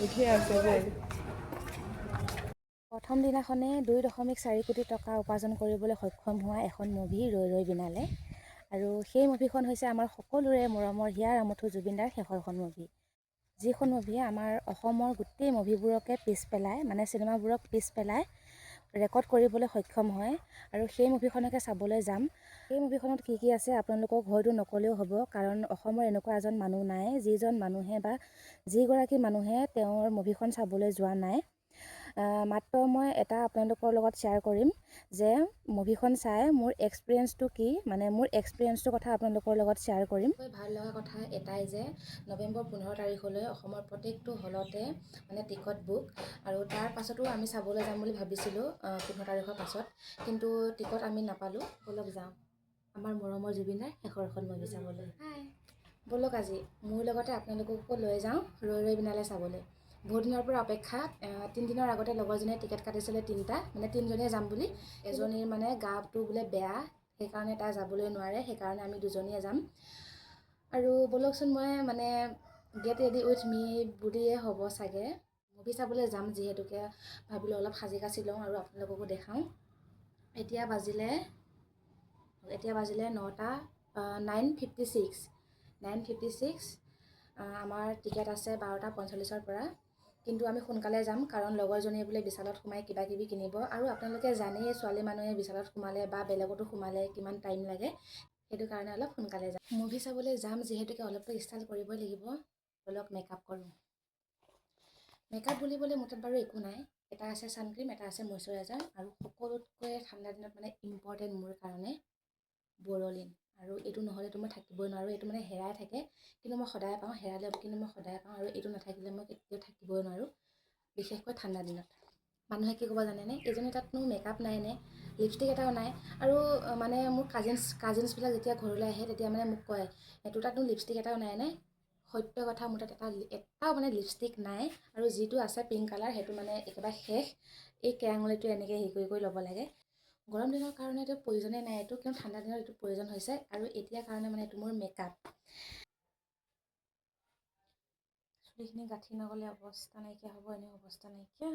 উঠি আছে ব'ল। প্ৰথম দিনাখনে 2.4 কোটি টকা উপাৰ্জন কৰিবলৈ সক্ষম হোৱা এখন মুভি ৰৈ ৰৈ বিনালে। আৰু সেই মুভিখন হৈছে আমাৰ সকলোৰে মৰমৰ হিয়াৰ আমঠু জুবিনদাৰ শেষৰখন মুভি, যিখন মুভিয়ে আমাৰ অসমৰ গোটেই মুভিবোৰকে পিছ পেলাই, মানে চিনেমাবোৰক পিছ পেলাই ৰেকৰ্ড কৰিবলৈ সক্ষম হয়। আৰু সেই মুভিখনকে চাবলৈ যাম। সেই মুভিখনত কি কি আছে আপোনালোকক হয়তো নক'লেও হ'ব, কাৰণ অসমৰ এনেকুৱা এজন মানুহ নাই যিজন মানুহে বা যিগৰাকী মানুহে তেওঁৰ মুভিখন চাবলৈ যোৱা নাই। মাত্ৰ মই এটা আপোনালোকৰ লগত শ্বেয়াৰ কৰিম যে মুভিখন চাই মোৰ এক্সপিৰিয়েঞ্চটো কি, মানে মোৰ এক্সপিৰিয়েঞ্চটোৰ কথা আপোনালোকৰ লগত শ্বেয়াৰ কৰিম। ভাল লগা কথা এটাই যে নৱেম্বৰ 15 তাৰিখলৈ অসমৰ প্ৰত্যেকটো হলতে মানে টিকট বুক। আৰু তাৰ পাছতো আমি চাবলৈ যাম বুলি ভাবিছিলোঁ 15 তাৰিখৰ পাছত, কিন্তু টিকট আমি নাপালোঁ। ব'লক যাওঁ আমাৰ মৰমৰ জুবিনদাৰ শেষৰখন মুভি চাবলৈ। ব'লক, আজি মোৰ লগতে আপোনালোককো লৈ যাওঁ ৰৈ ৰৈ বিনালে চাবলৈ। বহুত দিনৰ পৰা অপেক্ষা। 3 দিনৰ আগতে লগৰজনীয়ে টিকেট কাটিছিলে তিনিটা, মানে তিনিজনীয়ে যাম বুলি। এজনীৰ মানে গাটো বোলে বেয়া, সেইকাৰণে তাই যাবলৈ নোৱাৰে। সেইকাৰণে আমি দুজনীয়ে যাম। আৰু ব'লকচোন, মই মানে গেট ৰেডি উইথ মি বুলিয়ে হ'ব চাগে। মুভি চাবলৈ যাম যিহেতুকে ভাবিলোঁ অলপ সাজি কাচি লওঁ আৰু আপোনালোককো দেখাওঁ। এতিয়া বাজিলে 9টা, 9:56, 9:56। আমাৰ টিকেট আছে 12টা 45ৰ পৰা, কিন্তু আমি সোনকালে যাম, কাৰণ লগৰজনীয়ে বোলে বিশালত সোমাই কিবা কিবি কিনিব। আৰু আপোনালোকে জানেই, ছোৱালী মানুহে বিশালত সোমালে বা বেলেগতো সোমালে কিমান টাইম লাগে। সেইটো কাৰণে অলপ সোনকালে যাম। মুভি চাবলৈ যাম যিহেতুকে অলপতো ষ্টাইল কৰিবই লাগিব। অলপ মেকআপ কৰোঁ। মেকআপ বুলিবলৈ মোৰ তাত বাৰু একো নাই। এটা আছে ছানক্ৰীম, এটা আছে মইশ্চাৰাইজাৰ আৰু সকলোতকৈ ঠাণ্ডা দিনত মানে ইম্পৰ্টেণ্ট মোৰ কাৰণে বৰলিন। আৰু এইটো নহ'লেতো মই থাকিবই নোৱাৰোঁ। এইটো মানে হেৰাই থাকে, কিন্তু মই সদায় পাওঁ। হেৰালে কিন্তু মই সদায় পাওঁ। আৰু এইটো নাথাকিলে মই কেতিয়াও থাকিবই নোৱাৰোঁ, বিশেষকৈ ঠাণ্ডা দিনত। মানুহে কি ক'ব জানেনে? এইজনী তাতনো মেকআপ নাই নে, লিপষ্টিক এটাও নাই? আৰু মানে মোৰ কাজিনছবিলাক যেতিয়া ঘৰলৈ আহে, তেতিয়া মানে মোক কয়, তোৰ তাতনো লিপষ্টিক এটাও নাই নে? সত্য কথা, মোৰ তাত এটাও মানে লিপষ্টিক নাই। আৰু যিটো আছে পিংক কালাৰ, সেইটো মানে একেবাৰে শেষ। এই কেৰাঙুলিটো এনেকৈ হেৰি কৰি কৰি ল'ব লাগে। গৰম দিনৰ কাৰণে এইটো প্ৰয়োজনেই নাই এইটো, কিন্তু ঠাণ্ডা দিনত এইটো প্ৰয়োজন হৈছে। আৰু এতিয়া কাৰণে মানে এইটো মোৰ মেকআপ। চুলিখিনি গাঁঠি নগ'লে অৱস্থা নাইকিয়া হ'ব, এনেও অৱস্থা নাইকিয়া।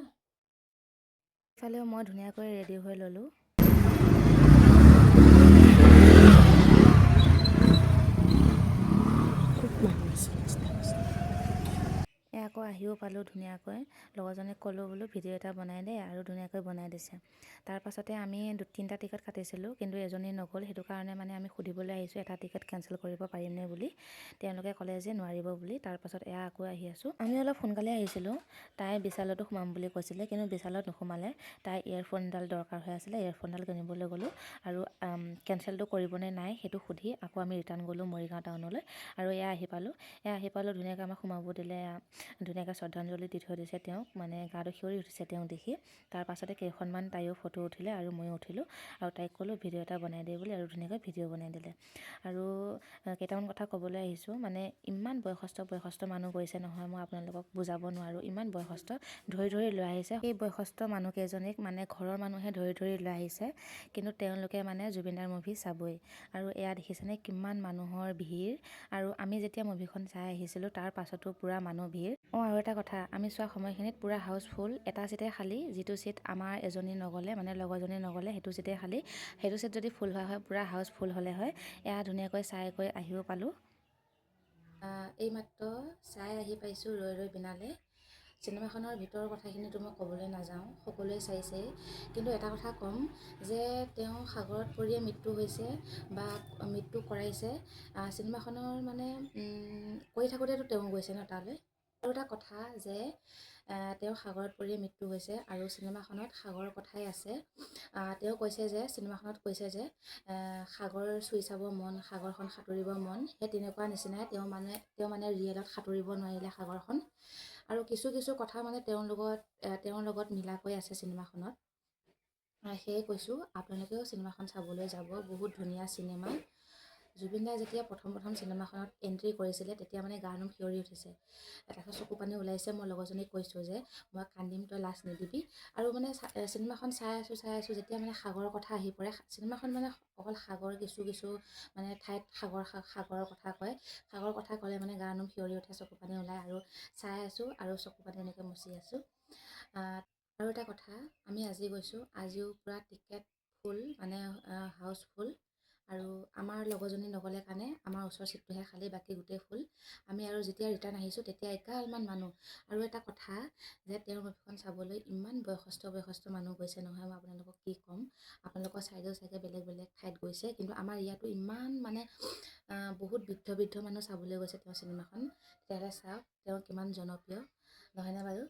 ইফালেও মই ধুনীয়াকৈ ৰেডি হৈ ল'লোঁ। খুব মানুহ আছে ৰাস্তা। এয়া আকৌ আহিও পালোঁ ধুনীয়াকৈ। লগৰজনীক ক'লোঁ, বোলো ভিডিঅ' এটা বনাই দে, আৰু ধুনীয়াকৈ বনাই দিছে। তাৰ পাছতে আমি তিনিটা টিকট কাটিছিলোঁ, কিন্তু এজনী নগ'ল। সেইটো কাৰণে মানে আমি সুধিবলৈ আহিছোঁ এটা টিকট কেঞ্চেল কৰিব পাৰিমনে বুলি। তেওঁলোকে ক'লে যে নোৱাৰিব বুলি। তাৰপাছত এয়া আকৌ আহি আছোঁ। আমি অলপ সোনকালে আহিছিলোঁ। তাই বিশালতো সোমাম বুলি কৈছিলে, কিন্তু বিশালত নোসোমালে। তাই ইয়েৰফোনডাল দৰকাৰ হৈ আছিলে, ইয়েৰফোনডাল কিনিবলৈ গ'লোঁ। আৰু কেঞ্চেলটো কৰিবনে নাই সেইটো সুধি আকৌ আমি ৰিটাৰ্ণ গ'লোঁ মৰিগাঁও টাউনলৈ। আৰু এয়া আহি পালোঁ, এয়া আহি পালোঁ। ধুনীয়াকৈ আমাক সোমাব দিলে। ধুনীয়াকৈ শ্ৰদ্ধাঞ্জলি দি থৈ দিছে তেওঁক, মানে গাটো শিয়ৰি উঠিছে তেওঁক দেখি। তাৰ পাছতে কেইখনমান তাইও ফটো উঠিলে আৰু ময়ো উঠিলোঁ। আৰু তাইক ক'লোঁ ভিডিঅ' এটা বনাই দে বুলি, আৰু ধুনীয়াকৈ ভিডিঅ' বনাই দিলে। আৰু কেইটামান কথা ক'বলৈ আহিছোঁ। মানে ইমান বয়সস্থ বয়সস্থ মানুহ গৈছে নহয়, মই আপোনালোকক বুজাব নোৱাৰোঁ। ইমান বয়সস্থ, ধৰি ধৰি লৈ আহিছে। সেই বয়সস্থ মানুহকেইজনীক মানে ঘৰৰ মানুহে ধৰি ধৰি লৈ আহিছে, কিন্তু তেওঁলোকে মানে জুবিনদাৰ মুভি চাবই। আৰু এয়া দেখিছেনে কিমান মানুহৰ ভিৰ? আৰু আমি যেতিয়া মুভিখন চাই আহিছিলোঁ, তাৰ পাছতো পূৰা মানুহ ভিৰ। অঁ, আৰু এটা কথা, আমি চোৱা সময়খিনিত পূৰা হাউচফুল। এটা চিটে খালী, যিটো চিট আমাৰ এজনী নগ'লে, মানে লগৰজনী নগ'লে, সেইটো চিটেই খালী। সেইটো চিট যদি ফুল হোৱা হয়, পূৰা হাউচ ফুল হ'লে হয়। এয়া ধুনীয়াকৈ চাই কৰি আহিও পালোঁ। এইমাত্ৰ চাই আহি পাইছোঁ ৰৈ ৰৈ বিনালে। চিনেমাখনৰ ভিতৰৰ কথাখিনিতো মই ক'বলৈ নাযাওঁ, সকলোৱে চাইছেই। কিন্তু এটা কথা ক'ম যে তেওঁ সাগৰত পৰিয়ে মৃত্যু হৈছে বা মৃত্যু কৰাইছে চিনেমাখনৰ মানে কৰি থাকোঁতেতো তেওঁ গৈছে ন তালৈ। আৰু এটা কথা যে তেওঁ সাগৰত পৰিয়ে মৃত্যু হৈছে আৰু চিনেমাখনত সাগৰৰ কথাই আছে। তেওঁ কৈছে যে, চিনেমাখনত কৈছে যে সাগৰ চুই চাব মন, সাগৰখন সাঁতুৰিব মন। সেই তেনেকুৱা নিচিনাই তেওঁ মানে ৰিয়েলত সাঁতুৰিব নোৱাৰিলে সাগৰখন। আৰু কিছু কিছু কথা মানে তেওঁৰ লগত মিলাকৈ আছে চিনেমাখনত। সেয়ে কৈছোঁ, আপোনালোকেও চিনেমাখন চাবলৈ যাব। বহুত ধুনীয়া চিনেমা। জুবিন দাই যেতিয়া প্ৰথম প্ৰথম চিনেমাখনত এণ্ট্ৰি কৰিছিলে, তেতিয়া মানে গা নোম শিয়ৰি উঠিছে, তাৰপিছত চকু পানী ওলাইছে। মই লগৰজনীক কৈছোঁ যে মই কান্দিম, তই লাজ নিদিবি। আৰু মানে চিনেমাখন চাই আছোঁ, চাই আছোঁ, যেতিয়া মানে সাগৰৰ কথা আহি পৰে, চিনেমাখন মানে অকল সাগৰ, কিছু কিছু মানে ঠাইত সাগৰ, সাগৰৰ কথা কয়। সাগৰৰ কথা ক'লে মানে গা নোম শিয়ৰি উঠে, চকু পানী ওলায় আৰু চাই আছোঁ আৰু চকু পানী এনেকৈ মুচি আছোঁ। আৰু এটা কথা, আমি আজি গৈছোঁ, আজিও পূৰা টিকেট ফুল, মানে হাউচফুল। আৰু আমাৰ লগৰজনী নগ'লে কাৰণে আমাৰ ওচৰৰ ছিটটোহে খালী, বাকী গোটেই ফুল। আমি আৰু যেতিয়া ৰিটাৰ্ণ আহিছোঁ, তেতিয়া এগালমান মানুহ। আৰু এটা কথা যে তেওঁৰ মুভিখন চাবলৈ ইমান বয়সস্থ বয়সস্থ মানুহ গৈছে নহয়, মই আপোনালোকক কি ক'ম। আপোনালোকৰ ছাইডেও চাগে বেলেগ বেলেগ ঠাইত গৈছে, কিন্তু আমাৰ ইয়াতো ইমান মানে বহুত বৃদ্ধ বৃদ্ধ মানুহ চাবলৈ গৈছে তেওঁৰ চিনেমাখন। তেতিয়াহ'লে চাওক তেওঁ কিমান জনপ্ৰিয়, নহয়নে বাৰু?